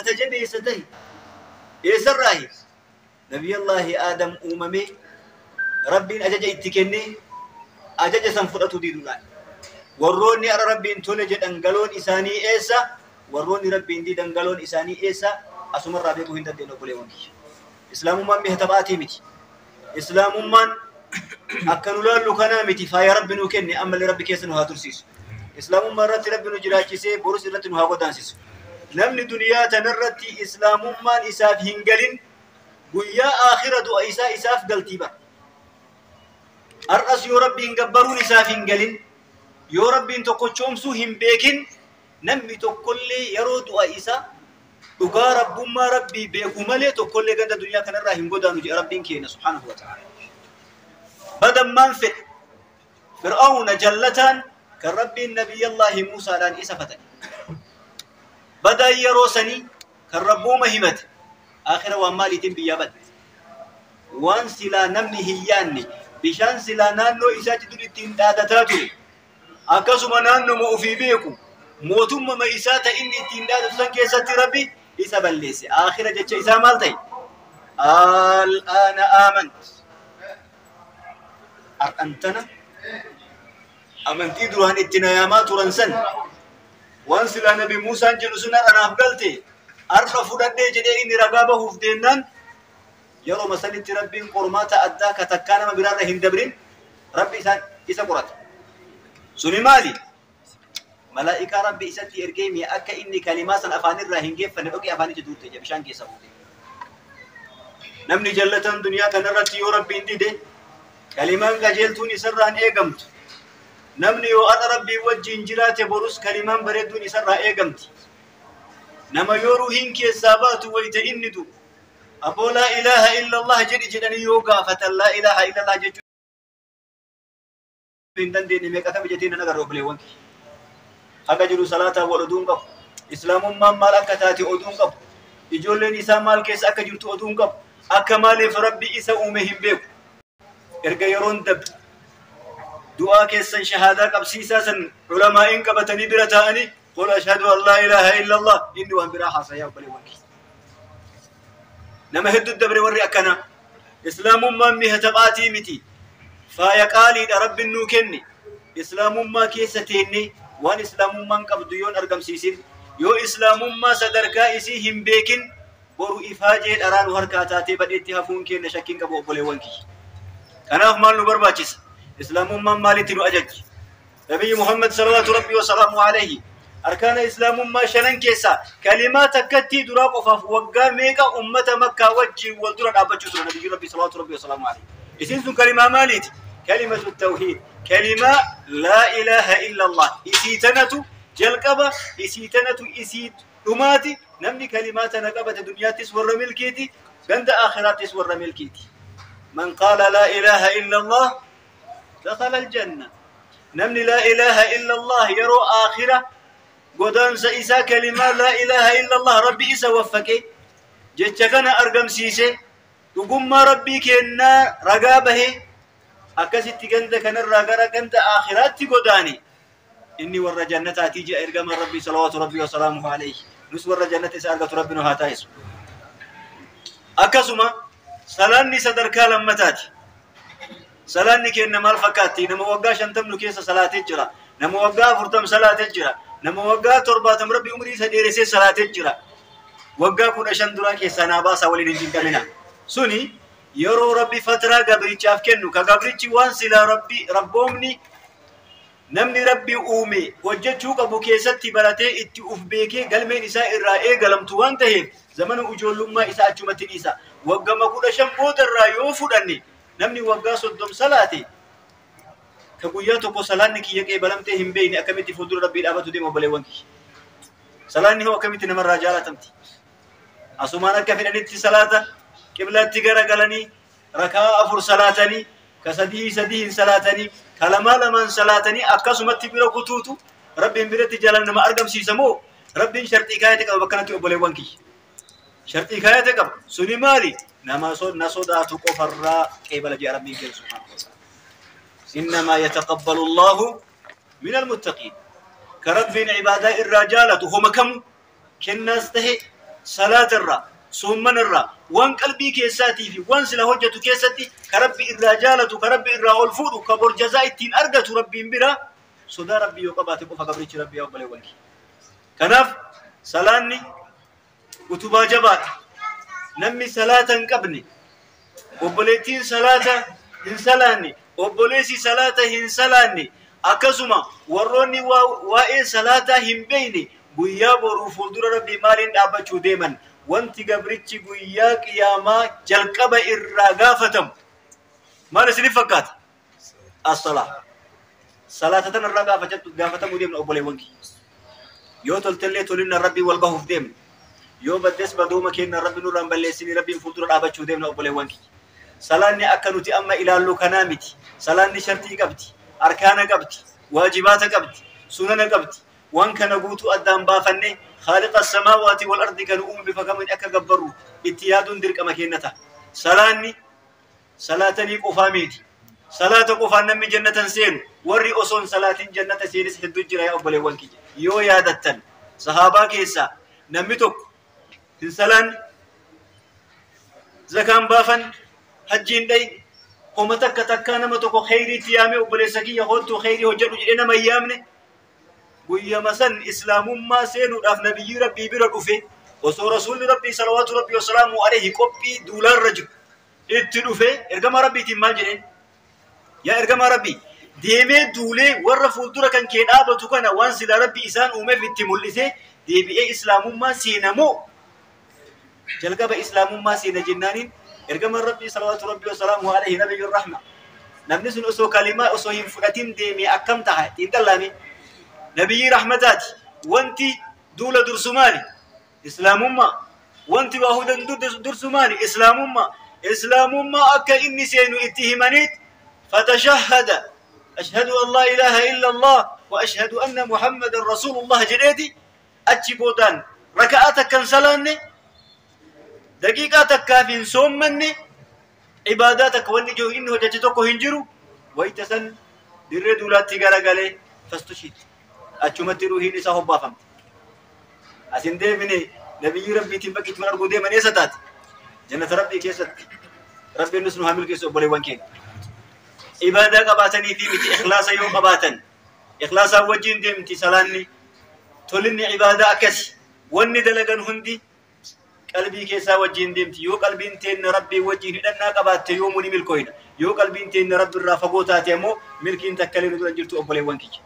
Mata jabeessa tahe. Eessarraahi? Nabiyallaahi Aadam uumamee Rabbiin ajaja itti kennee ajaja san fudhatu diduudhaan. Warroonni har'a Rabbiin tole jedhan galoon isaanii eessa? Warroonni Rabbiin didan galoon isaanii eessa? Asumarraa beekuu hin dandeenyu obboleewwan kiyya. Islaamummaan mi'a taphaatii miti. Islaamummaan akka nu laallu kanaa miti, faaya Rabbi nuu kenne ammallee Rabbi keessa nu haa tursiisu. Islaamummaa irratti Rabbi nu jiraachisee borus irratti nu haa godaansisu. Namni duniyaa tanarratti islaamummaan isaaf hin galin guyyaa aakhira du'a isaa isaaf galtii bara. Har'as yoo Rabbiin gabbaruun isaaf hin galin, yoo Rabbiin tokkochoomsuu hin beekin, namni tokkollee yeroo du'a isaa dhugaa rabbummaa Rabbii beeku malee tokkollee ganda duniyaa kanarraa hin godaanu jedha Rabbiin keenya subhaanahu wa ta'ala. Badammaan fedhe Fir'aawna jallataan kan Rabbiin Nabiyyallaahi Muusaadhaan isa fatane. Badaan yeroo sanii kan Rabbuuma himate aakhira waan maaliitiin biyyaa bade. Waan silaa namni hin yaanne bishaan silaa naannoo isaatti dur ittiin dhaadataa ture. Akkasuma naannoma ofii beeku mootummama isaa ta inni ittiin dhaadatu san keessatti Rabbi isa balleesse. Aakhira jecha isaa maal ta'e? Al'aana aamant. Har'antana amantii duraan itti na yaamaa turan san waan silaa Nabi Muusaan jedhu sun har'a naaf galte har'a fudhadhee jedhee inni ragaa bahuuf deemnaan yeroo sanitti Rabbiin qormaata addaa ka takkaa nama biraarra hin dabrin Rabbi isaan isa qorata. Suni maali? Malaa'ikaa Rabbi isatti ergee mi'a akka inni kalimaa san afaanirraa hin geeffanne dhoqee afaanitti duute jedhe bishaan keessa buute. Namni jallatan duniyaa kanarratti yoo Rabbiin dide kalimaan qajeeltuun isarraan eegamtu. Namni yoo har'a Rabbii wajjin jiraate borus kalimaan bareedduun isarraa eegamti. Nama yoo ruhiin keessaa baatu wayita inni du'u aboo laa ilaaha illallah jedhi jedhanii yoo gaafatan laa ilaaha illallah jechuu hin dandeenye meeqatama jettee nan agarra obboleewwan kiyya. Haga jiru salaataa wal oduun qabu. Islaamummaan maal akka taate oduun qabu. Ijoolleen isaa maal keessa akka jirtu oduun qabu. Akka maaliif Rabbi isa uume hin beeku. Erga yeroon dabre du'aa keessan shahaadaa qabsiisaa san ulamaa'iin qabatanii bira taa'anii qul ashhadu an laa ilaaha illallah inni waan biraa haasayaa obboleewwan kiyya. Nama hedduu dabre warri akkanaa. Islaamummaan mi'a taphaatii miti. Faaya qaaliidha Rabbiin nuu kenne. Islaamummaa keessa teennee waan islaamummaan qabdu yoon argamsiisin yoo islaamummaa sadarkaa isii hin beekin boru ifaajee dharaa nu harkaa taatee badheetti hafuun keenya shakkiin qabu obboleewwan kiyya. Kanaaf maal nu barbaachisa? Islaamummaan maalitti nu ajajji? Nabiyyi Muhammad salawaatu Rabbii wasalaamu alayhi arkaana islaamummaa shanan keessaa kalimaa takkattii duraa qofaaf waggaa meeqa ummata Makkaa wajjin wal dura dhaabbachuu ture Nabiyyi Rabbii salawaatu Rabbii wasalaamu alayhi. Isiin sun kalimaa maaliiti? Kalimatu tawhiid. Kalimaa laa ilaaha illallah. Isii tanatu jalqaba, isii tanatu isii dhumaati. Namni kalimaa tana qabate duniyaattis warra milkiiti, ganda aakhiraattis warra milkiiti. Man qaala laa ilaaha illallah dakhala aljanna. Namni laa ilaaha illallah yeroo aakhira godaansa isaa kalimaa laa ilaaha illallah Rabbi isa waffaqe jecha kana argamsiise dhugummaa Rabbii kennaa ragaa bahee akkasitti ganda kanarraa gara ganda aakhiraatti godaane inni warra jannataatii jedha ergamaan Rabbii salawaatu Rabbii wasalaamuhu alayhi. Nus warra jannata isa argatu Rabbi nu haa taasisu. Akkasuma salaanni sadarkaa lammataati. Salaanni keenya maal fakkaatti? Nama waggaa 50 nu keessa salaatee jira. Nama waggaa 40 salaatee jira. Nama waggaa 70 Rabbi umrii isa dheeressee salaatee jira. Waggaa 15 duraa keessaa naa baasaa waliin hin cinqamina. Suni yeroo Rabbi fatraa gabrichaaf kennu ka gabrichi waan silaa Rabbi rabboomni namni Rabbi uume hojjechuu qabu keessatti baratee itti uf beekee galmeen isaa irraa eegalamtu waan ta'eef zamana ijoollummaa isaa achumatti dhiisa. Waggama 15 boodarraa yoo fudhanne namni waggaa 30 salaate ka guyyaa tokko salaanni kiyya qeebalamtee hin beekne akkamitti fuuldura Rabbii dhaabatu deema obboleewwan kiyya. Salaanni hoo akkamitti namarraa jaalatamti? Asumaan akka fedhanitti salaata qiblaatti garagalanii rakaa 4 salaatanii ka 3 3 hin salaatanii ka 2 2 salaatanii akkasumatti bira kutuutu Rabbiin biratti jaalala nama argamsiisa moo Rabbiin sharxii kaayate qaba bakkanatti obboleewwan kiyya. Sharxii kaayate qaba. Suni maali? Nama na sodaatu qofarraa qeebala jedha Rabbiin keenya subhaanahu wa ta'ala. Innamaa yataqabbalu Allahu minal muttaqiin. Ka Rabbiin ibaadaa irraa jaalatu homa kamu kennaas tahe Salaata irraa, soomman irraa, waan qalbii keessaatii fi waan sila hojjetu keessatti ka Rabbi irraa jaalatu, ka Rabbi irraa ol fuudhu, ka bor jazaa ittiin argatu Rabbiin bira sodaa Rabbii yoo qabaate qofa gabrichi Rabbii yaa obboleewwan kiyya. Kanaaf salaanni utubaa jabaadha. Namni salaata hin qabne, obboleettiin salaata hin salaanne, obboleessi salaata hin salaanne, akkasuma warroonni waa'ee salaataa hin beekne guyyaa boruu fuuldura Rabbii maaliin dhaabbachuu deeman? Wanti gabrichi guyyaa qiyaamaa jalqaba irraa gaafatamu maal isiniif fakkaata? As-salaa. Salaata tanarraa gaafatamuu deemna obboleewwan kiyya. Yoo toltellee tolinna Rabbii wal gahuuf deemna. Yoo baddes badooma keenya Rabbi nurraan balleessinii Rabbiin fuuldura dhaabachuu deemna obboleewwan kiyya. Salaanni akka nuti amma ilaallu kanaa miti. Salaanni shartii qabdi, arkaana qabdi, waajibaata qabdi, sunana qabdi. Waan kana guutuu addaan baafannee Khaaliqa samaawaati wal ardi kan uume bifa kamiin akka gabbarru itti yaaduun dirqama keenya ta'a. Salaanni salaatanii qofaa miti. Salaata qofaan namni jannatan seenu, warri osoo hin salaatin jannata seenis hedduu jira yaa obboleewwan kiyya. Yoo yaadattan sahaabaa keessaa namni tokko hin salaanne, zakaan baafan, hajjiin dhayne, homa takka takkaa nama tokko kheyriitti yaamee obboleessa kiyya hoottuu kheyrii hojjedhu jedhee nama hin yaamne, guyyama san islaamummaa seenuudhaaf nabiyyii Rabbii bira dhufe osoo rasuulli Rabbii salawaatu Rabbii wasalaamu alayhi qophii duulaarra jiru itti dhufe ergamaa Rabbiitiin maal jedheen? Yaa ergamaa Rabbii, deemee duulee warra fuuldura kan kee dhaabatu kana waan silaa Rabbi isaan uumeef itti mul'isee deebi'ee islaamummaa seenamoo jalqaba islaamummaa seena jennaaniin ergamaan Rabbii salawaatu Rabbii wasalaamu alayhi nabiyyur rahma. Namni sun osoo kalimaa osoo hin fudhatin deemee akkam taha xiinxallaame? Nabiyyii rahmataati. Wanti duula dursu maali? Islaamummaa. Wanti waa hudan dursu maali? Islaamummaa. Islaamummaa akka inni seenu itti himaniit fatashahhada ashhadu an laa ilaaha illa Allah wa ashhadu anna Muhammadan rasuulullah jedheeti achi boodaan raka'aa takka hin salaanne, daqiiqaa takkaaf hin soommanne, ibaadaa takka wanni inni hojjete tokko hin jiru. Wayita san dirree duulaatti garagalee fastushiitti achumatti ruuhiin isaa hobbaafamte. Asin deebine nabiyyii Rabbiitiin bakki itti arguu deeman eessa taate? Jannata Rabbii keessatti. Rabbiin nus nu haa milkeessu obboleewwan keenya. Ibaadaa qabaatanii fi miti, ikhlaasa yoo qabaatan ikhlaasaan wajjin deemti salaanni. Tolinni ibaadaa akkasi. Wanni dalagan hundi qalbii keessaa wajjin deemti. Yoo qalbiin teenna Rabbii wajjin hidhannaa qabaatte yoomuu ni milkooyna. Yoo qalbiin teenna Rabbi irraa fagoo taate ammoo milkiin takka illee nu dura jirtu obboleewwan kiyya.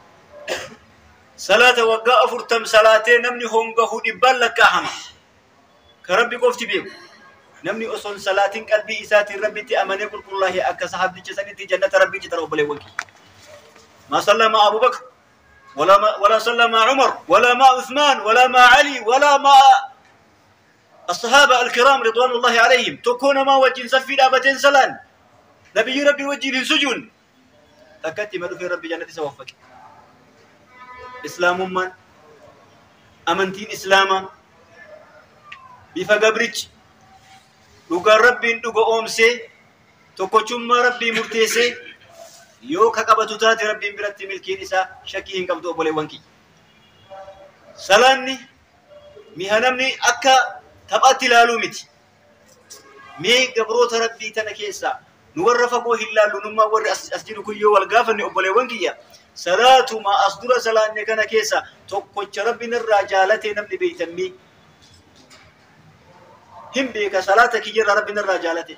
Salaata waggaa 40 salaatee namni hongahu dhibbaan lakkaa'ama. Ka Rabbi qofti beeku. Namni osoo hin salaatin qalbii isaatiin Rabbitti amanee qulqullaa'e akka sahaabdicha sanitti jannata Rabbii jitara obboleewwan kiyya. ما صلى مع أبو بكر ولا صلى مع عمر ولا مع عثمان ولا مع علي ولا مع الصحابة الكرام رضوان الله عليهم تكون ما وجه سفي أبتين سلان نبي ربي وجه سجون تكتي ما في ربي جنة سوفك. إسلام من أمنتين إسلاما بفقبرج dhugaa Rabbiin dhuga oomsee tokkochummaa Rabbii murteessee yoo ka qabatu taate Rabbiin biratti milkiin isaa shakkii hin qabdu obboleewwan kiyya. Salaanni mi'a namni akka taphaatti ilaaluu miti. Mee gabroota Rabbii tana keessaa nu warra fagoo hin laallu, nummaa warri as jiru kun yoo wal gaafanne obboleewwan kiyya, salaatuma as dura salaanne kana keessa tokkocha Rabbiin irraa jaalatee namni beeytammii hin beeka salaata kiyyarraa Rabbiin irraa jaalate.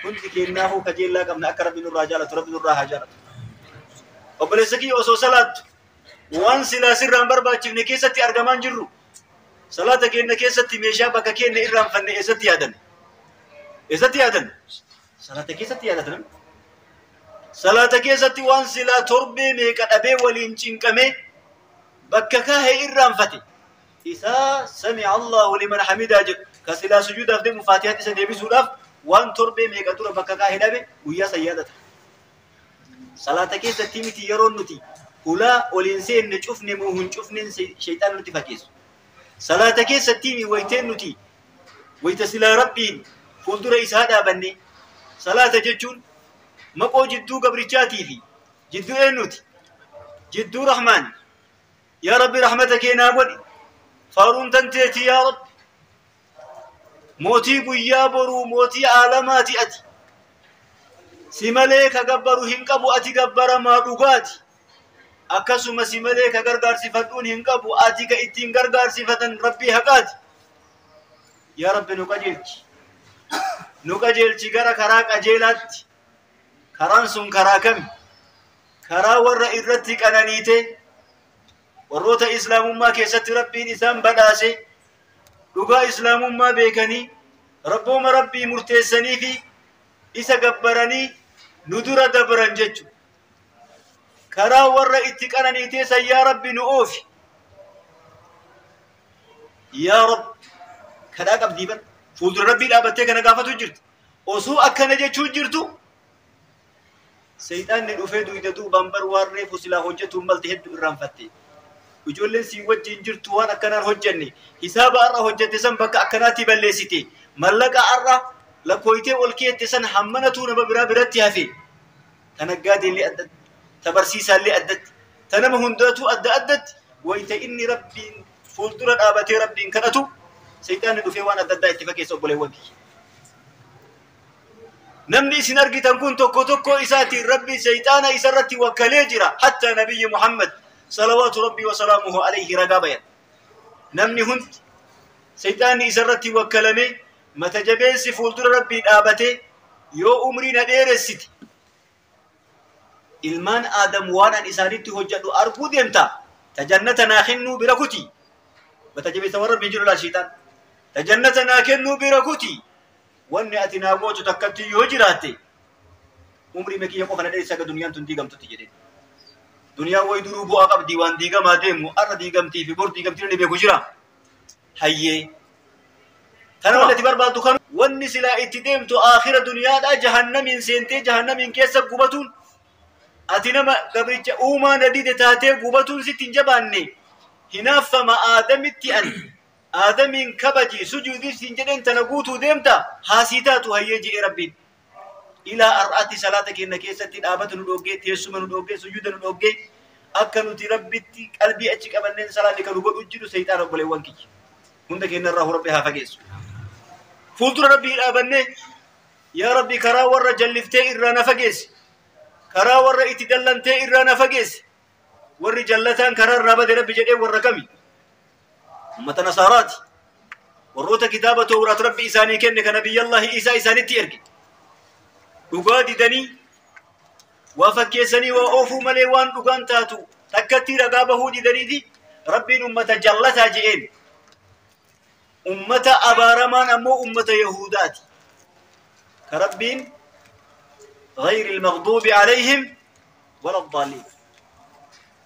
Hundi kennaafuu kajeellaa qabna akka Rabbiin irraa jaalatu. Rabbiin irraa haa jaalatu. Obboleessa kiyya, osoo salaattu waan silaa sirraan barbaachifne keessatti argamaan jirru, salaata keenya keessatti meeshaa bakka keenya irraanfanne eessatti yaadanna? Eessatti yaadanna? Salaata keessatti yaadatan. Salaata keessatti waan silaa torbee meeqa dhabee waliin cinqamee bakka kaahee irraanfate isaa sami'a Allahu liman hamidaa jedhu ka silaa sujuudaaf deemu faatihaatti isa deebisuudhaaf waan torbee meeqa dura bakka kaahee dhabe guyyaa san yaadata. Salaata keessatti miti yeroo nuti hulaa oliin seenne cufne moo hin cufneen sheexaan nutti fakkeessu. Salaata keessatti wayteen nuti wayta silaa Rabbiin fuuldura isaa dhaabanne, salaata jechuun maqoo jidduu gabrichaatii fi jidduu eenyuti? Jidduu Rahmaan. Yaa Rabbi, rahmata kee naa godhi. Faaruun tanteeti yaa Rabbi. Mootii guyyaa boruu mootii aalamaati ati. Si malee ka gabbaru hin qabu ati gabbaramaa dhugaati. Akkasuma si malee ka gargaarsifadhuun hin qabu ati ka ittiin gargaarsifatan Rabbii haqaati. Yaa Rabbi nu qajeelchi. Nu qajeelchi gara karaa qajeelaatti. Karaan sun karaa kami? Karaa warra irratti qananiite warroota islaamummaa keessatti Rabbiin isaan badhaase dhugaa islaamummaa beekanii rabbooma Rabbii murteessanii fi isa gabbaranii nu dura dabran jechuudha. Karaa warra itti qananiitee san yaa Rabbi nu oofi. Yaa Rabbi kadhaa qabdii bar fuuldura Rabbii dhaabattee kana gaafatu jirti. Osoo akkana jechuu jirtu seexaanni dhufee duyda duubaan bar waan reefu silaa hojjetuun malte hedduu irraanfatte. Ijoolleen si wajjin jirtu waan akkanaan hojjenne hisaaba har'a hojjette san bakka akkanaatti balleessite mallaqa har'a lakkooyitee ol keette san hammanatu nama biraa biratti hafe. Ta naggaadeellee addatti, ta barsiisaallee addatti, ta nama hundaatu adda addatti wayita inni Rabbiin fuuldura dhaabatee Rabbiin kadhatu seexaanni dhufee waan adda addaa itti fakkeessa obboleewwan kiyya. Namni isin argitan kun tokko tokko isaatiin Rabbi seexaana isarratti wakkalee jira. Hatta nabiyyi Muhammad salawaatu Rabbii wasalaamuhu alayhi ragaa bayan. Namni hundi seexaanni isarratti wakkalame mata jabeessi fuuldura Rabbii dhaabatee yoo umrii na dheeressite ilmaan Aadam waan an isaanitti hojjedhu arguu deemta. Ta jannata naa kennuu bira kuti. Mata jabeessa warra Rabbii jiru laal seexaan. Ta jannata naa kennuu bira kuti. Wanni ati naa gootu takkatti yoo jiraatte umrii kiyya qofa na dheeressa akka duniyaan tun diigamtutti jedheen. Duniyaan wayi duruu bu'aa qabdii waan diigamaa deemu har'a diigamtii fi bor diigamtii ni beeku jira. Hayyee. Kana wanni ati barbaaddu kan wanni silaa itti deemtu aakhira duniyaadhaa jahannamiin seentee jahannamiin keessa gubatuun ati nama gabricha uumaa na dide taatee gubatuun sitti hin jabaanne hinaaffama aadamitti an aadamiin kabaji sujuudii siin jedheen tana guutuu deemta haasii taatu hayyee je'e Rabbiin. Ilaa har'aatti salaata keenya keessatti dhaabata nu dhoggee teessuma nu dhoggee sujuuda nu dhoggee akka nuti Rabbitti qalbii achi qabanneen salaanni kan nu godhu jiru seexaana obboleewwan kiyya. Hunda keenya irraa Rabbi haa fageessu. Fuuldura Rabbii dhaabannee yaa Rabbi karaa warra jalliftee irraa na fageessi. Karaa warra itti dallantee irraa na fageessi. Warri jallataan karaa irraa bade Rabbi jedhee warra kami? Ummata Nasaaraati. Warroota kitaaba Tawraat Rabbi isaanii kenne kan Nabiyyallahi Isaa isaanitti erge. Dhugaa didanii waa fakkeessanii waa oofuu malee waan dhugaan taatu takkatti ragaa bahuu didaniiti Rabbiin ummata jallataa je'een. Ummata abaaramaan ammoo ummata Yahudaati. Ka Rabbiin غير المغضوب عليهم ولا الضالين.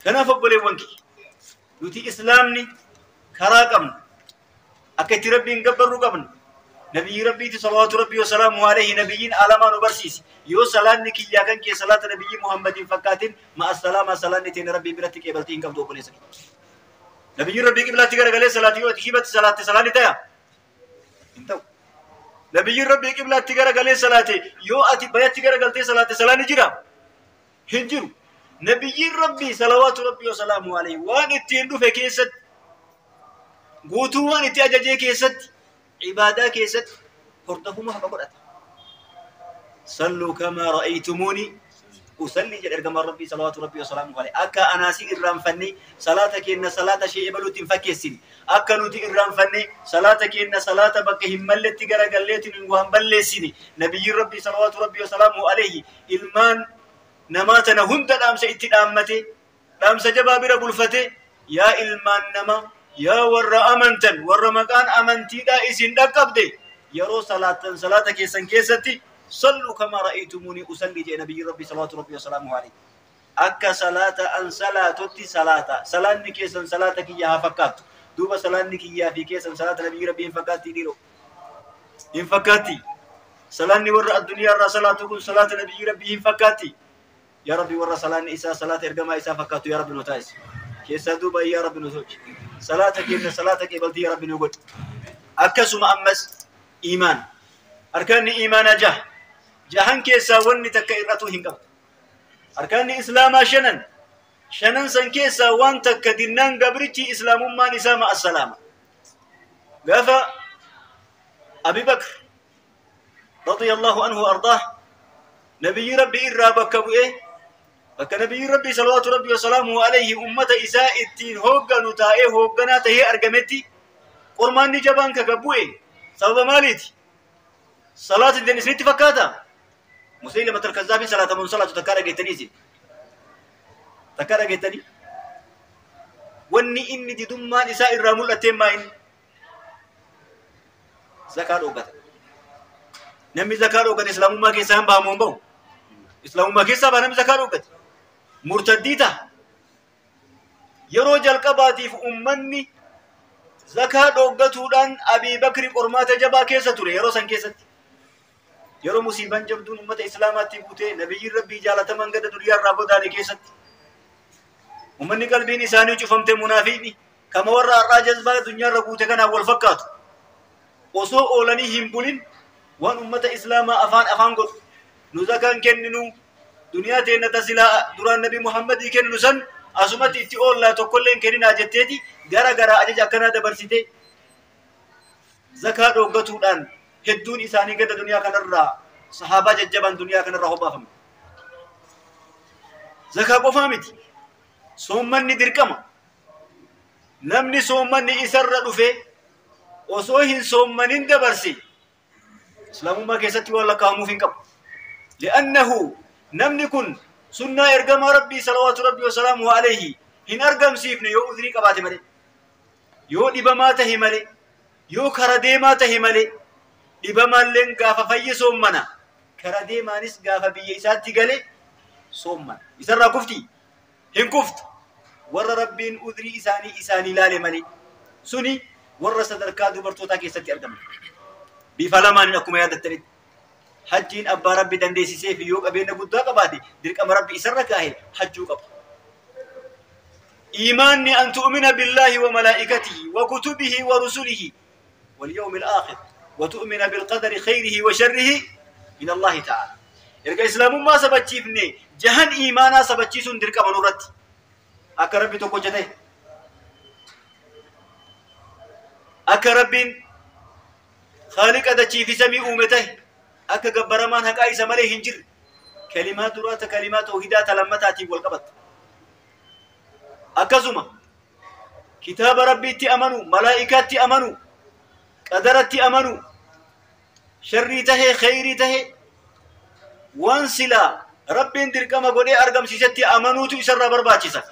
Kanaaf obboleewwan kiyya nuti islaamni karaa qabna akka itti Rabbiin gabbarru qabna. Nabiyyi Rabbiiti salawaatu Rabbii wasalaamuhu alayhi nabiyyiin alamaa nu barsiise. Yoo salaanni kiyyaa kan kee salaata nabiyyi Muhammadiin fakkaatin ma'a salaamaa salaanni teenya Rabbii biratti qeebaltii hin qabdu obboleessa kiyya. Nabiyyiin Rabbii qiblaatti garagalee salaati yoo ati kibatti salaatte salaanni ta'a? Hin ta'u. Nabiyyiin Rabbii qiblaatti garagalee salaate yoo ati bayatti garagaltee salaatte salaanni jira? Hin jiru. Nabiyyiin Rabbii salawaatu Rabbii wasalaamuhu alayhi waan ittiin dhufe keessatti guutuu waan itti ajajee keessatti ibaadaa keessatti hordofuma haqa godhata. Salluu kamaa ra'aytumuuni usalli jedhe ergamaan Rabbii salawaatu Rabbii wasalaamuhu alayhi. Akka anaasii irraanfannee salaata keenya salaata ishee ebaluutti hin fakkeessine. Akka nuti irraanfannee salaata keenya salaata bakka hin malletti garagalleetiin waan balleessine. Nabiyyiin Rabbii salawaatu Rabbii wasalaamuhu alayhi ilmaan namaa tana hunda dhaamsa itti dhaammate dhaamsa jabaa bira bulfate yaa ilmaan namaa yaa warra amantan warra maqaan amantiidhaa isin dhaqqabde yeroo salaatan salaata keessan keessatti salluu kamaa ra'aytumuunii usalli jedhe nabiyyi Rabbii salawaatu Rabbii wasalaamuhu alayhi. Akka salaata an salaatutti salaata salaanni keessan salaata kiyya haa fakkaattu. Duuba salaanni kiyyaa fi keessan salaata nabiyyi Rabbii hin fakkaatti dhiiroo hin fakkaatti. Salaanni warra addunyaa irraa salaatu kun salaata nabiyyi Rabbii hin fakkaatti. Yaa Rabbi warra salaanni isaa salaata ergamaa isaa fakkaatu yaa Rabbi nu taasisi. Keessaa duuba yaa Rabbi nu tolchi. Salaata keenya salaata qeebaltii yaa Rabbi nu godhi. Akkasuma ammas iimaan. Arkaanni iimaanaa jaha. Jahan keessaa wanni takka irratuu hin qabdu. Arkaanni islaamaa shanan. Shanan san keessaa waan takka dinnaan gabrichi islaamummaan isaa ma'a salaama. Gaafa Abi Bakr radiyallahu anhu ardaah nabiyyi Rabbii irraa bakka bu'ee bakka nabiyyi Rabbii salawaatu Rabbii wasalaamuhu alayhi ummata isaa ittiin hoogganu taa'ee hoogganaa tahee argametti qormaanni jabaan ka gabbu'e sababa maaliiti? Salaata didan isinitti fakkaata? Musaylimat al-Kazzaabiin salaatamuun salaatu takkaa dhageettanii isin? Takkaa dhageettanii? Wanni inni didummaan isaa irraa mul'atteen maa inni? Zakaa dhoogata. Namni zakaa dhoogate islaamummaa keessaa hin bahamu hin bahu. Islaamummaa keessaa baha namni zakaa dhoogate. Murtaddii ta'a. Yeroo jalqabaatiif ummanni zakaa dhooggatuudhaan Abii Bakri qormaata jabaa keessa ture yeroo san keessatti. Yeroo musiibaan jabduun ummata islaamaatti buutee nabiyyiin Rabbii jaalataman gada duniyaa irraa godaane keessatti. Ummanni qalbiin isaanii cufamte munaafiqni kama warra har'aa jazbaa addunyaa irra guute kanaan wal fakkaatu. Osoo oolanii hin bulin waan ummata islaamaa afaan afaan godhu. Nu zakaan kenninu duniyaa teenna ta silaa duraan nabi Muhammadii kenninu san asumatti itti oollaa tokkollee hin kenninaa jetteeti gara garaa ajaja akkanaa dabarsite zakaa dhooggatuudhaan hedduun isaanii gada duniyaa kanarraa sahaabaa jajjabaan duniyaa kanarraa hobaafame. Zakaa qofaa miti. Soommanni dirqama. Namni soommanni isarra dhufe osoo hin soommanin dabarse islaamummaa keessatti waan lakkaa'amuuf hin qabu. Li'annahu namni kun sunnaa ergamaa Rabbii salawaatu Rabbii wasalaamuhu alayhi hin argamsiifne yoo udhrii qabaate malee, yoo dhibamaa tahe malee, yoo kara deemaa tahe malee, dhibamaalleen gaafa fayye soommana, kara deemaanis gaafa biyya isaatti gale soommana. Isarraa kufti? Hin kuftu. Warra Rabbiin udhrii isaanii isaanii laale malee. Suni warra sadarkaa dubartootaa keessatti argaman. Bifa lamaaniin akkuma yaadattanitti. Hajjiin abbaa Rabbi dandeessisee fi yoo qabeenya guddaa qabaate dirqama Rabbi isarra kaahe hajjuu qaba. Iimaanni an tu'mina billaahi wa malaa'ikatihi wa kutubihi wa rusulihi wal yawmil aakhir wa tu'mina bil qadari khayrihi wa sharrihi min Allaahi ta'ala. Erga islaamummaa sabachiifne jahan iimaanaa sabachiisuun dirqama nurratti. Akka Rabbi tokkocha ta'e. Akka Rabbiin Khaaliqa dachii fi samii uume ta'e. Akka gabbaramaan haqaa isa malee hin jirre. Kalimaa duraa ta kalimaa tawhidaa ta lammataatiin wal qabatta. Akkasuma kitaaba Rabbiitti amanu, malaa'ikaatti amanu, qadaratti amanu, sharrii tahee khayrii tahee waan silaa Rabbiin dirqama godhee argamsiisetti amanuutu isarraa barbaachisa.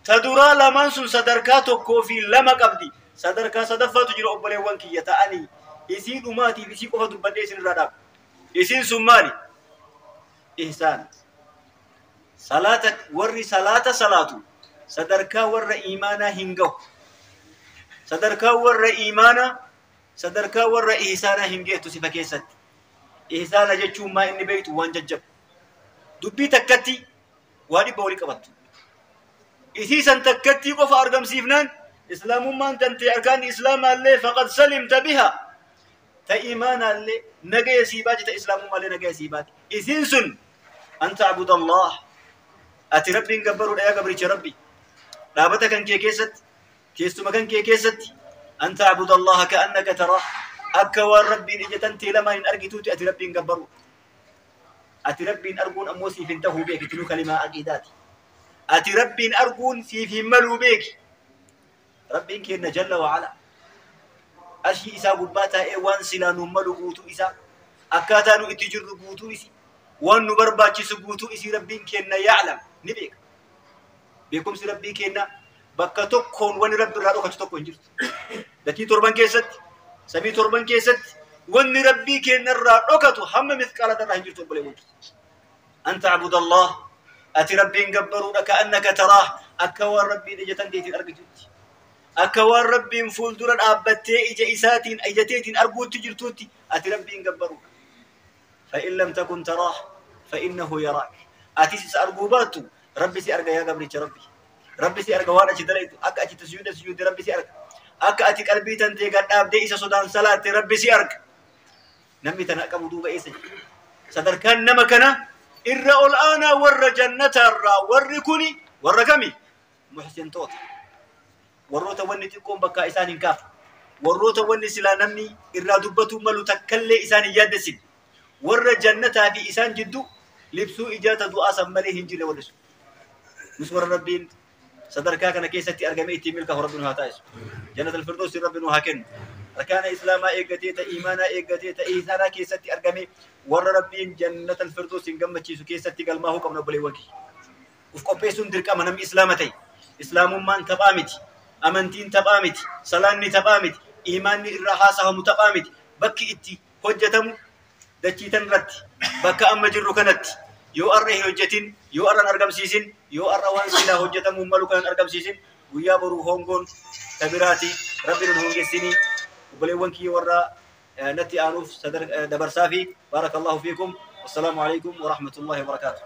Ta duraa lamaan sun sadarkaa 1 fi 2 qabdi. Sadarkaa sadaffaatu jira obboleewwan kiyya ta'anii isii dhumaatiif isii qofa dubbadhee isin irraa dhaaba. Isiin sun maali? Ihsaan. Salaata warri salaata salaatu sadarkaa warra iimaanaa hin gahu. Sadarkaa warra iimaanaa sadarkaa warra ihsaanaa hin geettu sifa keessatti. Ihsaana jechuun maa inni beektu waan jajjabu. Dubbii takkatti waa dhibba walii qabattu. Isii san takkattii qofa argamsiifnaan islaamummaan tantee arkaan islaamaallee faqad salimta biha. Ta iimaanaallee nagaya sii baati ta islaamummaallee nagaya sii baati. Isiin sun an ta'buda Allah. Ati Rabbiin gabbaruudha yaa gabricha Rabbi. Dhaabata kan kee keessatti, teessuma kan kee keessatti an ta'buda Allah ka'annaka taraah. Akka waan Rabbiin ija tantee lamaan hin argituuti ati Rabbiin gabbaruudha. Ati Rabbiin arguun ammoo siif hin tahuu beeki tinuu kalimaa aqiidaati. Ati Rabbiin arguun siif hin maluu beeki. Rabbiin keenna jalla wa ala arshii isaa gubbaa taa'ee waan silaa nuun malu guutuu isaa akkaataa nu itti jirru guutuu isii waan nu barbaachisu guutuu isii Rabbiin keenna ya'lam ni beeka. Beekumsi Rabbii keenna bakka tokkoon wani Rabbi irraa dhokatu tokko hin jirtu. Dachii torban keessatti, samii torban keessatti wanni Rabbii keenna irraa dhokatu hamma mithqaala dharraa hin jirtu obboleewwan. An ta'budallah ati Rabbiin gabbaruudha ka'annaka taraah akka waan Rabbiin ija tanteetiin argitutti. Akka waan Rabbiin fuuldura dhaabbattee ija isaatiin ija teetiin arguutti jirtuutti ati Rabbiin gabbaruudha. Fa'in lam takun taraah fa'innahu yaraak. Atis isa arguu baattu Rabbi si arga yaa gabricha Rabbi. Rabbi si arga waan achi dalaytu akka achi sujuuda sujuude Rabbi si arga. Akka ati qalbii tantee gad dhaabdee isa sodaan salaatte Rabbi si arga. Namni tana qabu duuba eessa jira? Sadarkaan nama kana irra ol aanaa warra jannataarraa warri kuni warra kami? Muhsintoota. Warroota wanni xiqqoon bakkaa isaan hin kaafne. Warroota wanni silaa namni irraa dubbatuu malu takkallee isaan hin yaaddessin. Warra jannataa fi isaan jidduu libsuu ijaata du'aa san malee hin jirre warri sun. Nus warra Rabbiin sadarkaa kana keessatti argamee ittiin milkaa'u Rabbi nu haa taasisu. Jannatal Firdoosi Rabbi nu haa kennu. Arkaana Islaamaa eeggatee, ta iimaanaa eeggatee, ta ihsaanaa keessatti argamee warra Rabbiin Jannatal Firdoosiin gammachiisu keessatti galmaahuu qabna obboleewwan kiyya. Uf qopheessuun dirqama namni Islaama ta'e. Islaamummaan taphaa miti. Amantiin taphaa miti. Salaanni taphaa miti. Iimaanni irraa haasahamu taphaa miti. Bakki itti hojjetamu dachii tan irratti bakka amma jirru kanatti yoo arra hin hojjetin, yoo arra hin argamsiisin, yoo arra waan silaa hojjetamuu malu kan hin argamsiisin, guyyaa boruu hongoon tabiraati. Rabbi nun hongessinii. Obboleewwan kiyya warra natti aanuuf dabarsaa fi baarakallahu fiikum. Wassalaamu alaikum wa rahmatullahi wa barakaatuh.